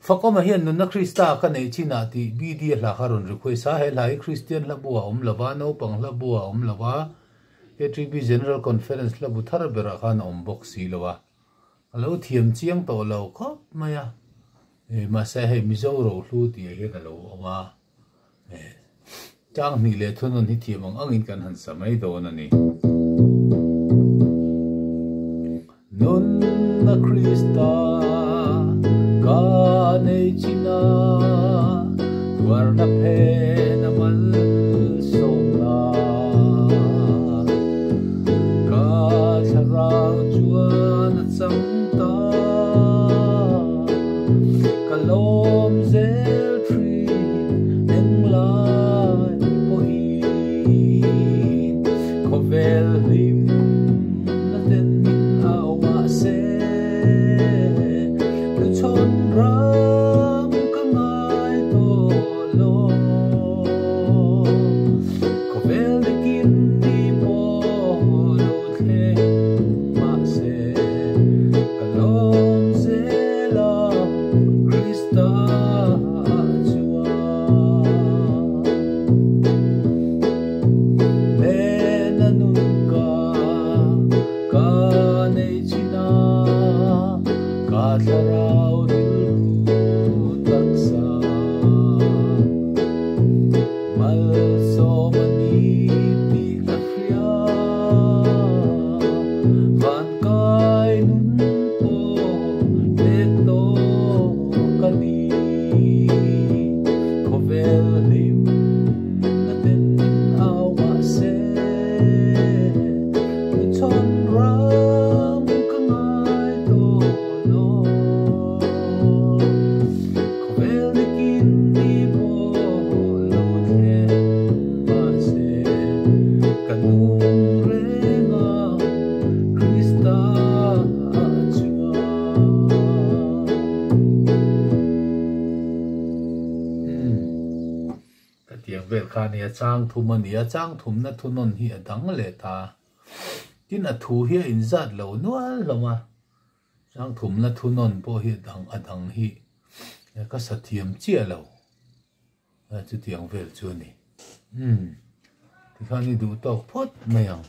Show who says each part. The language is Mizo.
Speaker 1: Fakawma hian Nunna Krista ka neih chinah tih BD a hla kha rawn request a, he hla hi Kristian hla bu ah a awm lo va, naupang hla bu ah a awm lo va, KTP General Conference hla bu thar berah khan a awm bawk si lo a, a lo thiam chiang tawh lo khawp mai a, mahse hei Mizo rohlu tih ah hian a lo awm a. Tlang hnih leh thunawn hi thiam ang angin kan han sa mai dawn a ni. Nunna Krista ka nei chin a, tuarna phen a malsawmna. Ka thlarau chuan a chang ta, ka lawm zel. Thin englai pawhin khawvel hlim na ten min au mahse tuchhawn ram ka ngai tawh lo. Khawvel dikin ni pawh lo thleng mahse ka lawm zel a Krista chuan Nena nun ka ka nei chin a, ka thlarau rilru taksa malsawm a ni tih ka hria, van kai nun pawh let tawh. Ka ni khawvel hlim na ten min au mahse hnuchhawn ram ka ngai tawh lo. Khawvel nikin ni pawh lo thleng mahse ka nung reng a Krista chuan. Ka tiang vel kha a nia, chang thum a nia, chang thumna thunawn hi a dang leh ta. Tin a thu hi a inzat lo nual hlawm a, chang thumna thunawn pawh hi a dang a dang hi ka sa thiam chiah lo. Chutiang vel chu a ni. Tikhan i duh tawk phawt mai ang.